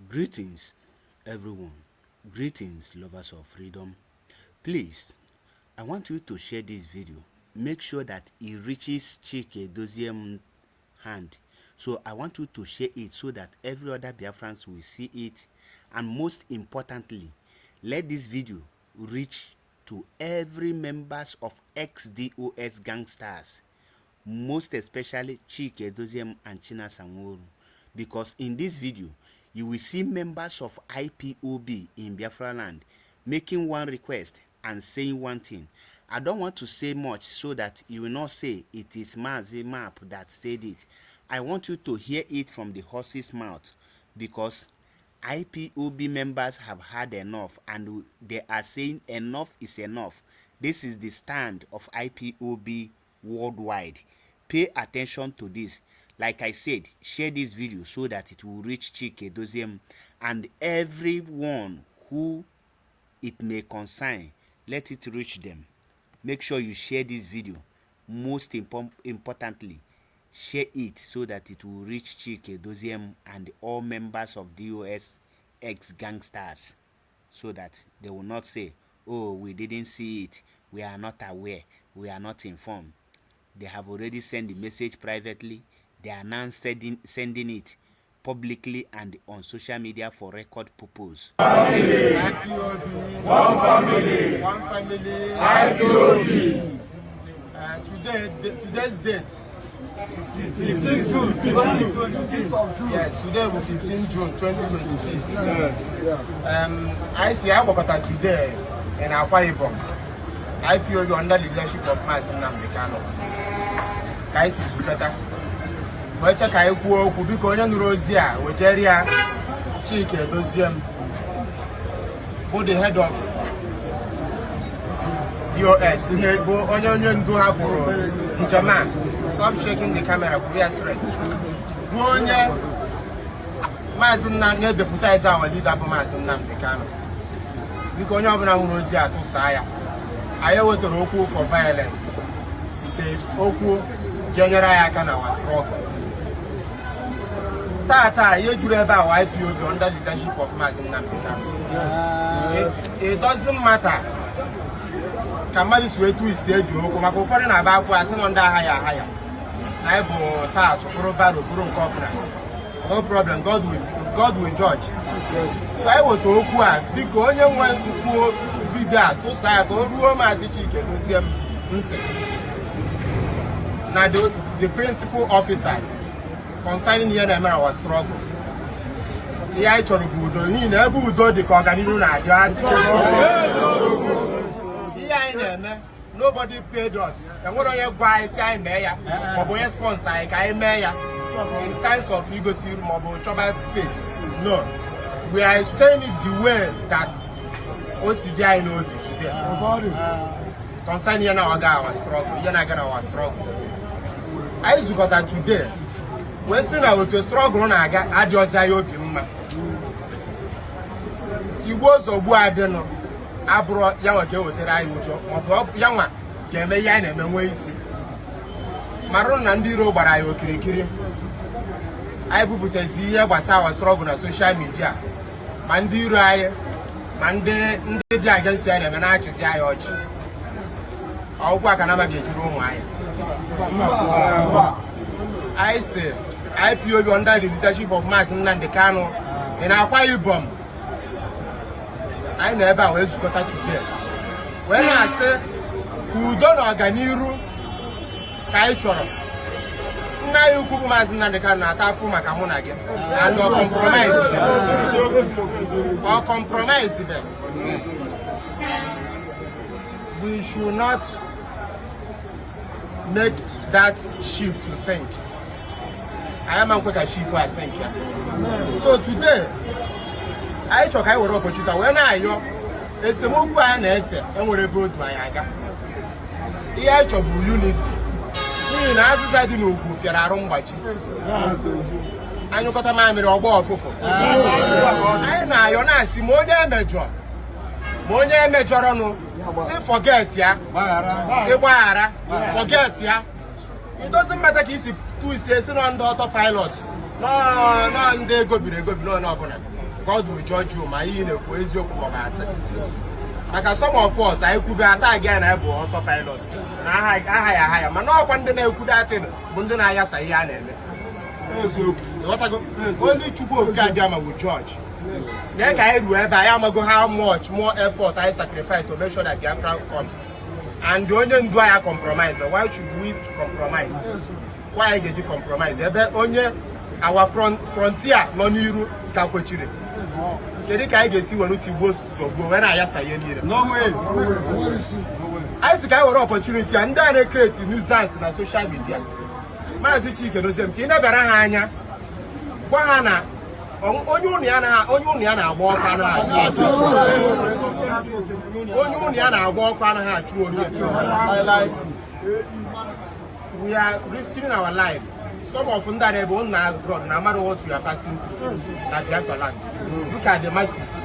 Greetings, everyone. Greetings, lovers of freedom. Please, I want you to share this video. Make sure that it reaches Chike Doziem hand. So I want you to share it so that every other Biafrans will see it. And most importantly, let this video reach to every members of ex-DOS gangsters, most especially Chike Doziem and Chinasa Nworu. Because in this video, you will see members of IPOB in Biafra land making one request and saying one thing. I don't want to say much so that you will not say it is Mazi Map that said it. I want you to hear it from the horse's mouth because IPOB members have had enough and they are saying enough is enough. This is the stand of IPOB worldwide. Pay attention to this. Like I said, share this video so that it will reach Chike Doziem and everyone who it may concern. Let it reach them. Make sure you share this video. Most importantly, share it so that it will reach Chike Doziem and all members of DOS ex-gangsters so that they will not say, "Oh, we didn't see it, we are not aware, we are not informed." They have already sent the message privately. They are now sending it publicly and on social media for record purpose. IPOB. One family. One family. IPOB. Today, today's date. 15 June. 15. Yes, today will 15 June 2026. Yes. I see I gbakọta today in Akwa Ibom. IPOB under the leadership of Maazị Nnamdi Kanu. Ka anyị si zukọta. Wee che ka anyị kwuo okwu. Biko, onye nụrụ ozi a, wejere ya Chike Doziem bụ the head of DOS, ihe bụ onye ndu hapụrụ njem a. Stop shaking the camera, kwuru ya straight. Bụ onye Maazị Nnamdi na-edepụta our leader bụ Maazị Nnamdi Kanu. Biko, onye ọbụla hụrụ ozi a, tụsaa ya. Anyị ewetara okwu for violence, ise okwu ga-enyere anyị aka na our struggle. Tata ihe juru ebe a, IPOB under leadership of Maazị Nnamdi Kanu. It doesn't matter ka mmadụ si wee twist eji okwu, maka ụfọdụ na-aba afọ asị nọ ndị agha ya agha ya na anyị bụ taa bụrụ baro bụrụ nke ọbụla. No problem, God will judge. So anyị weta okwu a. Biko, onye nwe mfuo video a, tụsa ya ka o ruo Maazị Chike Dozie m ntị na the principal officers concerning ihe na-eme our struggle. Ihe anyị chọrọ bụ udo, n'ihi na ebe udo dị ka ọganihu na-adị. Asị ihe anyị na-eme, nobody paid us. Enwere onye gwa anyị si anyị mee ya, maọbụ onye sponsor anyị ka anyị mee ya in times of igosi iru maọbụ chọba face. No, we are saying it the way that o si dị anyị n'obi today concerning ihe na-aga our struggle, ihe na-aga na our struggle. Anyị zukọta today wee sị na otu struggle na-aga adịghịzi anyị obi mma. Tigbuo zọgbuo adịnụ abụrụ ya nwa ga-ewetara anyị ụjọ, maọbụ ya nwa ga-eme ihe anyị na-eme nwee isi. Marụ na ndị iro gbara anyị okirikiri. Anyị bupụtazi ihe gbasara our struggle na social media, ma ndị iro anyị ma ndị dị against anyị na-eme na-achịzi anyị ọchị. Ọgwụkwọ aka na amaghị ejiri ụmụ anyị. Anyị si IPOB under the leadership of Maazị Nnamdi Kanu in Akwa Ibom, anyị nọ ebe a wee zukọta today wee na-asị ka udo na ọganiru ka anyị chọrọ. Nna anyị ukwu bụ Maazị Nnamdi Kanu na-ata afụ maka mụ na gị, and ọ compromise be. We should not make that ship to sink. Anyị ama nkwe ka ship a sink ya. So today anyị chọrọ ka anyị were opportunity wee na-ayọ esemokwu anyị na-ese enwere ebe odu anyị aga. Ihe anyị chọrọ bụ unity, n'ihi na azịza dị n'ugwu fịara arụ mgbachi. Anyụkọta mamịrị, ọgba ọfụfụ. Anyị na-ayọ na-asị, ma onye emejọ ma onye emejọrọnụ, si forget ya, si gbaghara, forget ya. It doesn't matter ka isi twist esi nọ ndị auto pilot nọ, ndị egobiri egobi n'onye ọbụla. God will judge you ma ihe ị na-ekwu eziokwu ma ọ bụ asị. Maka some of us, anyị kwube ata gị na bụ autopilot na aha ya aha ya, mana ọkwa ndị na-ekwu datin bụ ndị na-ayasa ihe a na-eme. Ịghọtago? Only Chukwu Okike Abịama will judge. Lee ka anyị ruo ebe anyị amago how much more effort anyị sacrifice to make sure that Biafra comes, and onye ndu anyị compromise. But why should we compromise? Why anyị ga-eji compromise ebe onye our frontier nọ n'iru ka kwechiri? Kedu ka anyị ga-esi were tigbuo zọgbuo wee na-ayasa ihe niile? No way. Anyị si ka anyị were opportunity a, ndị a na-ecreate nuisance na social media, Maazị Chike Doziem, ka ị na-ebịara ha anya, gwa ha na onye ụnụ ya na-agba ọkụ anaghị achụ oke. Onye ụnụ ya na-agba ọkụ anaghị achụ oke. We are risking our life. Some of ndị a na-ebe ụnụ na abroad na amara what we are passing through na Biafra land. Look at the masses.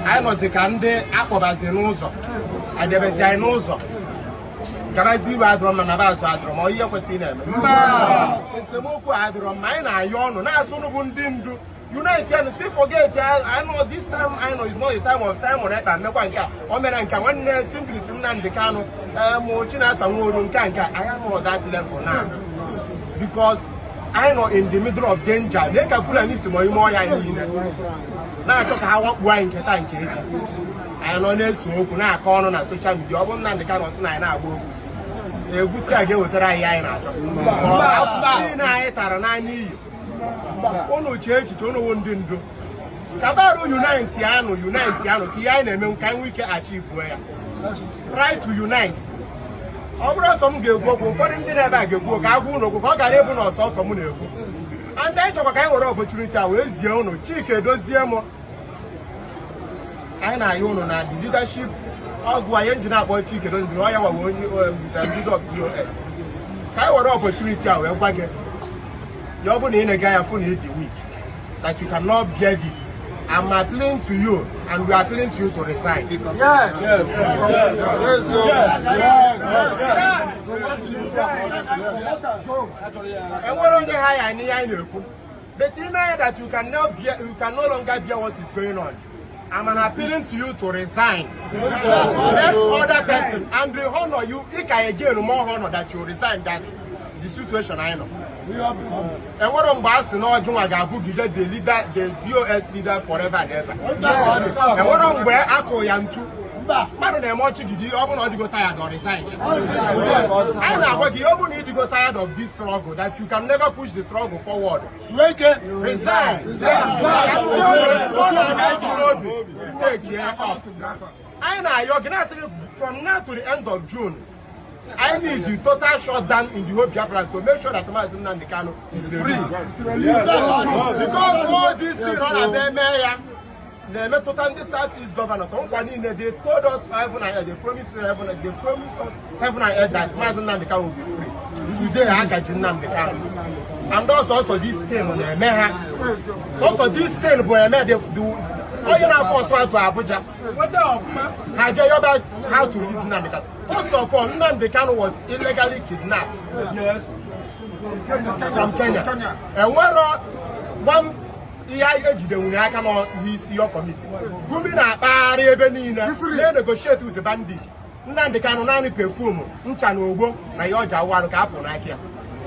Anyị nọzi ka ndị akpọbazi n'ụzọ, edebezi anyị n'ụzọ gabazi. Iwe adịrọ mma na azụ adịrọ ma ọ ihe kwesịrị na-eme. Esemokwu adịrọ mma. Anyị na-ayọ ọnụ na-asụ ụnụ bụ ndị ndu, unite and say forget. I know this time, I know it's not the time of Simon Ekpa mmekwa nke a o mere nke a, nwanne Simplice Nnamdi Kanu, mụ Chinasa Nworu, nke a. Anyị anọrọ that level now because anyị nọ in the middle of danger. Lee ka Fulani si nọ ime ọhịa anyị niile na-achọ ka ha wakpuo anyị nke taa nke echi. Anyị nọ na-eso okwu na-akọ ọnụ na social media. Ọ bụrụ Nnamdi Kanu sị na anyị na-agba egwusi, egwusi a ga-ewetara anyị ihe anyị na-achọ? Afụfụ niile anyị tara n'anya iyi. Unu chee echiche, unu wụ ndị ndu kabarụ, unite anụ, unite anụ ka ihe anyị na-eme ka anyị nwee ike achieve ya. Try to unite. Ọ bụrụ ọsọ m ga-ekwu okwu, ụfọdụ ndị na-ebe a ga-ekwu okwu, agwa unu okwu ka ọ gara ịbụ na ọsọ ọsọ m na-ekwu. And anyị chọkwa ka anyị were opportunity a wee zie unu. Chike Dozie m, anyị na-ayọ unu na the leadership ọgụ anyị nji na-akpọ Chike Dozie, ọ ya wawe onye the leader of DOS, ka anyị were opportunity a wee gwa gị ya. Ọ bụ na ị na-ega ya fụ na ị dị weak, that you cannot bear this, I'm appealing to you and we are appealing to you to resign. Yes. Enwere onye ha ya n'ihe anyị na-ekwu, but you know that you cannot bear, you can no longer bear what is going on, I'm an appealing to you to resign. Let other person and the honor you ị ka again more honor that you resign that the situation anyị nọ. Enwere mgbe a sị na ọgị nwa ga-abụgide the leader, the DOS leader, forever and ever. Enwere mgbe akụ ya ntu mmadụ na-eme ọchịgide. Ọ bụrụ na ọ dịgo tired, ọ resign. Anyị na-agwa gị, ọ bụrụ na ị dịgo tired of this struggle, that you can never push the struggle forward, resign. Ọ na-achị n'obi take ya up. Anyị na-ayọ gị, na-asị gị, from now to the end of June, I need the total shutdown in the whole Biafra to make sure that Maazị Nnamdi Kanu is released. Because all these things ọ na-abịa eme ya na-emetụta ndị South East governors. Nkwa niile they told us, heaven and earth, they promised heaven, they promised us heaven and earth that Maazị Nnamdi Kanu will be free. Today, ha gaji Nnamdi Kanu. And also this thing na-eme ha. Also this thing bụ eme the onye na-afọ ọsọ to Abuja. Ha jee yọba how to release Nnamdi Kanu. First of all, Nnamdi Kanu was illegally kidnapped from Kenya. Enwero one ihe ejidenwuru aka n'ihe committee. Gumi na-akpagharị ebe niile na-negotiate with the bandit. Nnamdi Kanu, naanị perfume, ncha na ogbo na ihe ọja awụ arụ ka afọ n'aka ya.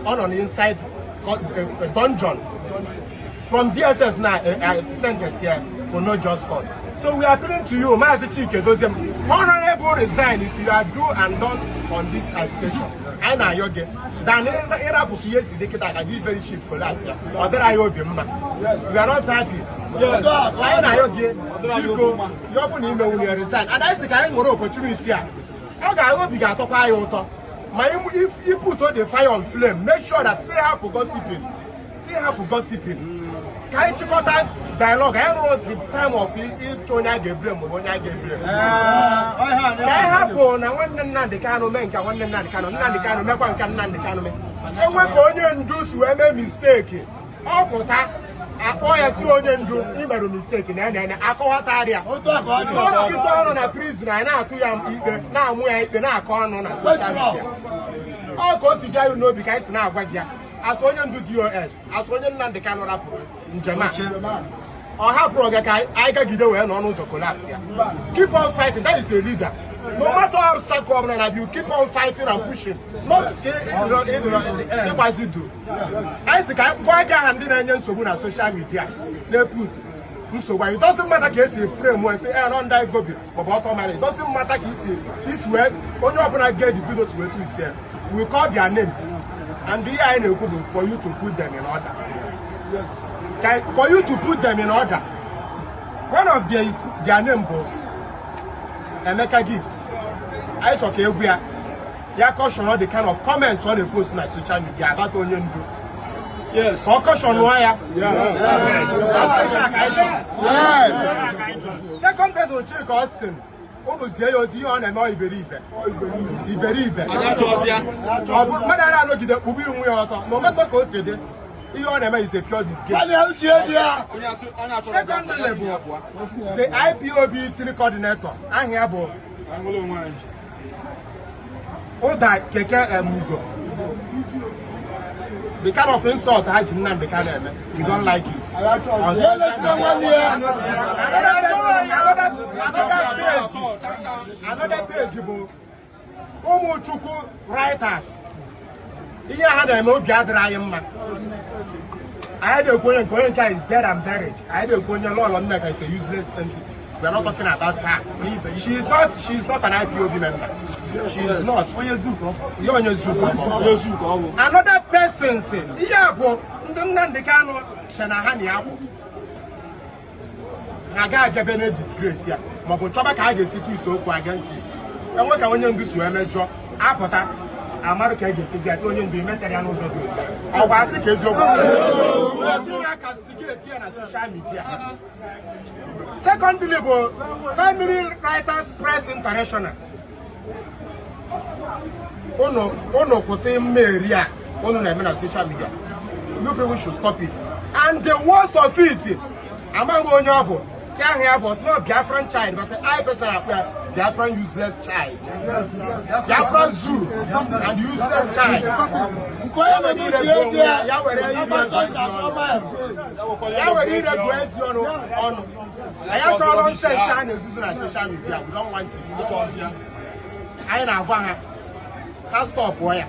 Ọ nọ n'inside dungeon from DSS na sentence here for no just cause. So we are appealing to you, Maazị Chike Doziem, honorable, resign if you are do and done on this agitation. Anyị na-ayọ gị dan ịrapụ ka ihe si dị kịta ka dị very cheap collapse ya. Ọ dịrị anyị obi mma. We are not happy. Anyị na-ayọ gị, biko, ya ọ bụ na ime nwunye, resign. And anyị sị ka anyị nwere opportunity a. Ọ ga obi ga-atọkwa anyị ụtọ ma if you put the fire on flame, make sure that say hapụ gossiping, say hapụ gossiping, ka anyị chịkọta dialogue. Anyị rụrụ the time of ịchọ onye a ga-ebire maọbụ onye a ga-ebire, ka anyị hapụ na nwanne Nnamdị Kanụ mee nke nwanne Nnamdị Kanụ, Nnamdị Kanụ mekwa nke Nnamdị Kanụ mee. Enwe ka onye ndu si wee mee mistake, ọ pụta akpọ ya si onye ndu imerụ mistake na ene akọwatarịa ọtụtụ ọnụ na prison. Anyị na-atụ ya ikpe, na-amụ ya ikpe, na-akọ ọnụ na social media. Ọ ka o si gaa ya n'obi ka anyị si na-agwa gị ya, asụ onye ndu DOS, asụ onye Nnamdị Kanụ rapụrụ njem a. Ọ hapụrụ gị ka anyị gagide wee nọ n'ụzọ collapse ya. Keep on fighting, that is a leader. No matter how obstacle ọbụla na, you keep on fighting and pushing, not ịgbazi du. Anyị sị ka anyị gwa gị aha ndị na-enye nsogbu na social media, na-eput nsogbu anyị. It doesn't matter ka esi frame wee sị eh nọ ndị igobi maọbụ ọtọ mara. It doesn't matter ka isi wee onye ọbụla get the video si wee twist them. We call their names, and ihe anyị na-ekwu bụ for you to put them in order. For you to put them in order. One of their name bụ Emeka Gift. Anyị chọrọ ka egwu ya ya caution all the kind of comments ọ na-epost na social media about onye ndu. Ka ọ caution ya. Second person, Chika Austin. Unu zie ya ozi, ihe ọ na-eme ọ iberibe iberibe. Ọ bụ mmadụ ara anọgide kpụgbu iwu ya ọtọ ma o metọ ka o si dị. Ihe ọ na-eme is a pure disgrace. Secondly bụ the IPOB three coordinator, aha ya bụ Ụda Keke Emugo. The kind of insult ha ji Nnamdi Kanu eme, you don't like it. Another page bụ Ụmụchukwu writers. Ihe ha na-eme, obi adịrị anyị mma. Anyị na-ekwu onye nke is dead and buried. Anyị na-ekwu onye Lọlọ Nneka is a useless entity. We are not talking about her. She is not an IPOB member. She is not. Ihe onye zuko. Another person si ihe a bụ ndị Nnamdi Kanu che na ha na ya kwụ ha ga-abịa na disgrace ya maọbụ chọba ka a ga-esi twist okwu against ya. Enwe ka onye ndu si wee mejọọ, apụta amarụ ka e ga-esi bịa sị onye ndu emetere ya n'ụzọ dị otu a. Ọ bụ asị ka eziokwu? Ozi ya castigate ya na social media. Secondly bụ Family Writers Press International. Unu kwụsị mmeri a unu na-eme na social media. You people should stop it. And the worst of it, amaghị onye ọ bụ si ahụ ya bụ not Biafran child, but I personally akpọ ya Biafran useless child, Biafran zoo and useless child. Ya were ire gụọ ezi ọnụ ọnụ. Anyị achọrọ nonsense a na-ezuzu na social media. We don't want it. Anyị na-agwa ha ha stopụọ ya.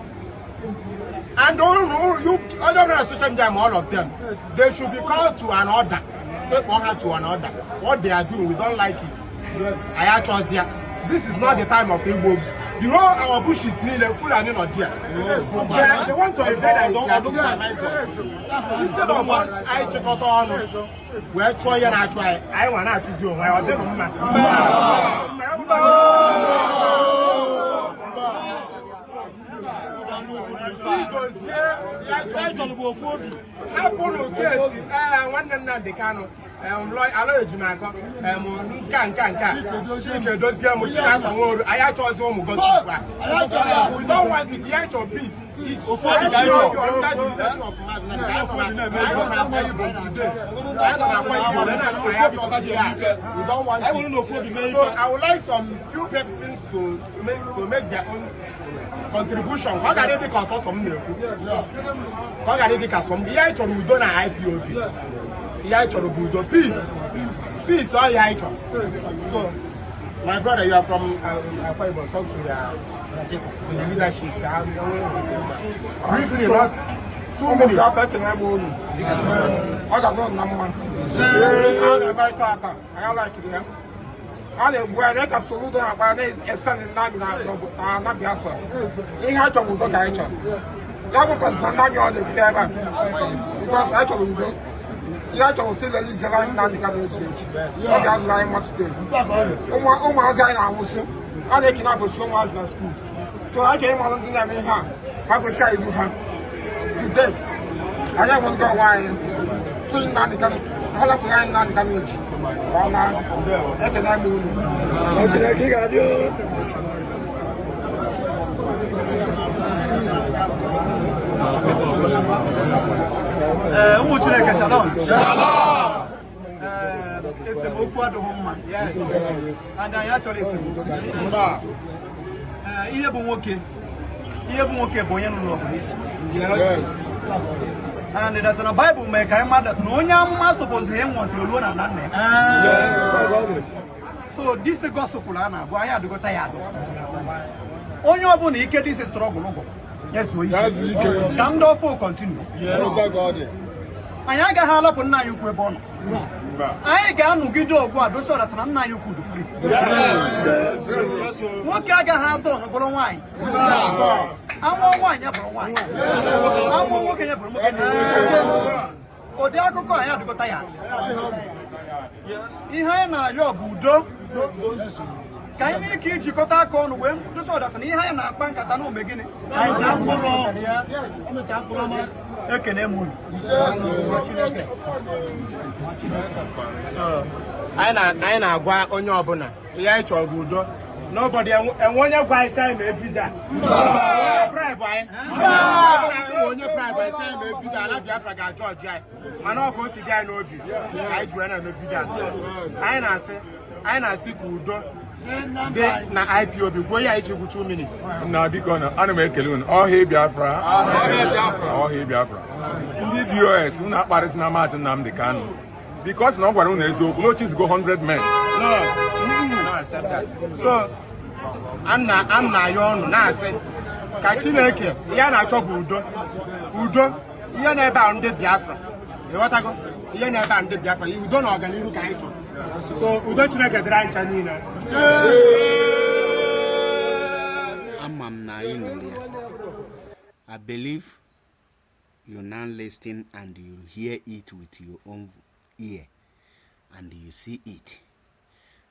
And you onye ọbụla na social media ma, all of them, they should be called to an order. Say kpọọ ha to an order. What they are doing, we don't like it. Anyị achọzi ya. This is not the time of Igbo. The whole our bushes niile, Fulani nọ there. They want to invade and instead of us anyị chịkọta ọnụ wee chụọ ihe na-achụ anyị, anyị nwa na-achụzi onwe anyị. Ọ dịghị mma. Dozie ya. Hapụnụ kesi ee nwanne Nnamdi Kanu, Aloy Ejimakor, nka nka nka Chike Dozie m, Chinasa Nworu. Anyị achọghịzi ụmụ gossip a. We don't want it. Ya chọrọ peace. Under the leadership of Maazị Nnamdi Kanu, anyị nọ na-akwa Igbo today. Anyị nọ na-akwa Igbo wee na-asị anyị achọghịzi ya. We don't want it. So I would like some few persons to make their own contribution, ka ọ ghara ịdị ka ọsọsọ m na-ekwu, ka ọ ghara ịdị ka sọ m. Ihe anyị chọrọ, udo na IPOB. Ihe anyị chọrọ bụ udo, peace, peace. Ọ ihe anyị chọrọ. So my brother, you are from Akwa Ibom. Talk to the leadership ka ha briefly, not 2 minutes. Biafra, ekene m unu. Ọ ga-adị na mma. A na-eme ịta ata, anyị alaikiri ya. A na-egbu anyị ka Soludo na-akpa na-ese ndị amị na Biafra. Ihe a chọrọ bụ udo ka anyị chọrọ. Ya bụ na ndị amị ọ na-ebute ebe a. Because anyị chọrọ udo. Ihe a chọrọ si leliziere anyị Nnamdi Kanu echi echi. Ọ ga-azụrụ anyị mma today. Ụmụazị anyị na-anwụsị. A na-ekinapụsị ụmụazị na school. So anyị chọrọ ịmalụ ndị na-eme ihe a. Ha gosi anyị ilu ha. Today, anyị enweghị onwe anyị. Free Nnamdi Kanu. Ha lapụrụ anyị Nnamdi Kanu echi. Ọ na ekene m unu. Ee, ụmụ Chineke, shalom. Ee, esemokwu adịghị mma and anyị achọrọ esemokwu. Ee, ihe bụ nwoke, ihe bụ nwoke bụ onye nụrụ ọgụ n'isi. And that's na Bible mee ka anyị mmadụ na onye amụma suppose ịnwụ ruo na nna ya. So this gospel a na-agụ anyị adịgota ya adụ. Onye ọbụla ike this struggle ụgwọ ya zuo ike ka ndị ọfụ continue. Anyị agaghị alapụ nna anyị ukwu ebe ọ nọ. Anyị ga-anọgide ọgụ a dosi ọdata na nna anyị ukwu dị free. Nwoke agaghị atọ ọnụ bụrụ nwaanyị. Amụọ nwaanyị, ya bụrụ nwaanyị. Amụọ nwoke, ya bụrụ nwoke. Ụdị akụkọ anyị adịgota ya. Ihe anyị na-arịọ bụ udo, ka anyị nwee ike ijikọta aka ọnụ wee dozi ọdata na ihe anyị na-akpa nkata na ome gịnị. Ekene m unu. So anyị na-agwa onye ọbụla, ihe anyị chọrọ bụ udo. Nobody enwe onye gwa anyị sị anyị mee video a. Onye bribe anyị. Enwe onye bribe anyị sị anyị mee video ala Biafra ga-ajọ ọjị anyị, mana ọ ka o si dị anyị n'obi anyị ji wee na-eme video a. So anyị na-asị ka udo dị na IPOB. Gwuo ya iji gwu 2 minutes. Nna, biko na ana m ekele unu. Ọhịa Biafra, ọhịa Biafra. Ndị DOS, unu akparịsịna Maazị Nnamdi Kanu because na ọ gwara unu eziokwu na o chizigo 100 men. No, no accept that. So, I'm na ya ọnụ na-asị ka Chineke, ihe a na-achọ bụ udo, udo. Ihe na-ebe a ndị Biafra, ịghọtago? Ihe na-ebe a ndị Biafra, udo na ọganihu ka anyị chọrọ. So udo Chineke dịrị anyị ncha niile. Ama m na ị nụrụ ya. I believe you now listen and you hear it with your own ear and you see it.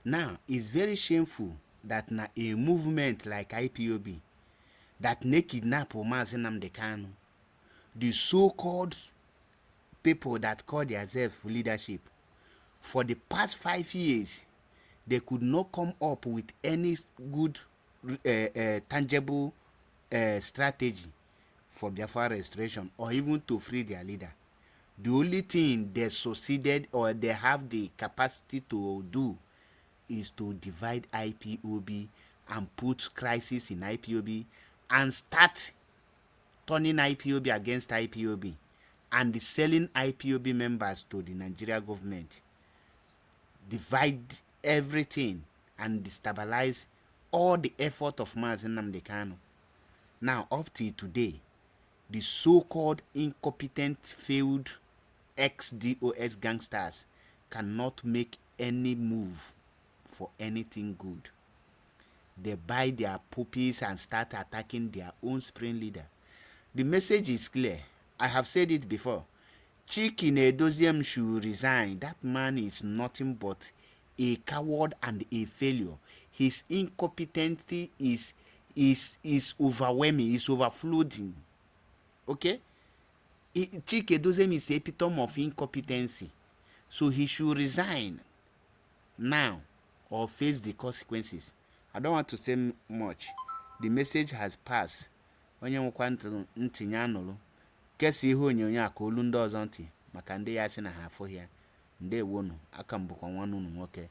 Now, it's very shameful that na a movement like IPOB that na kidnap Mazi Nnamdi Kanu, the so-called people that call themselves leadership, for the past 5 years, they could not come up with any good, tangible strategy for Biafra restoration or even to free their leader. The only thing they succeeded or they have the capacity to do is to divide IPOB and put crisis in IPOB and start turning IPOB against IPOB and selling IPOB members to the Nigeria government. Divide everything and destabilize all the effort of Mazi Nnamdi Kanu. Now, up till today, the so-called incompetent, failed ex-DOS gangsters cannot make any move for anything good. They buy their puppies and start attacking their own supreme leader. The message is clear. I have said it before. Chike Edoziem should resign. That man is nothing but a coward and a failure. His incompetency is overwhelming, is overflowing. Okay? Chike Edoziem is epitome of incompetency. So he should resign now or face the consequences. I don't want to say much. The message has passed. Onye nwekwa ntị ya nụrụ. Kesaa ihe onyonyo a ka olu ndị ọzọ ntị maka ndị ya sị na ha afụghị ya. Ndewonu. Aka m bụkwa nwanne unu nwoke.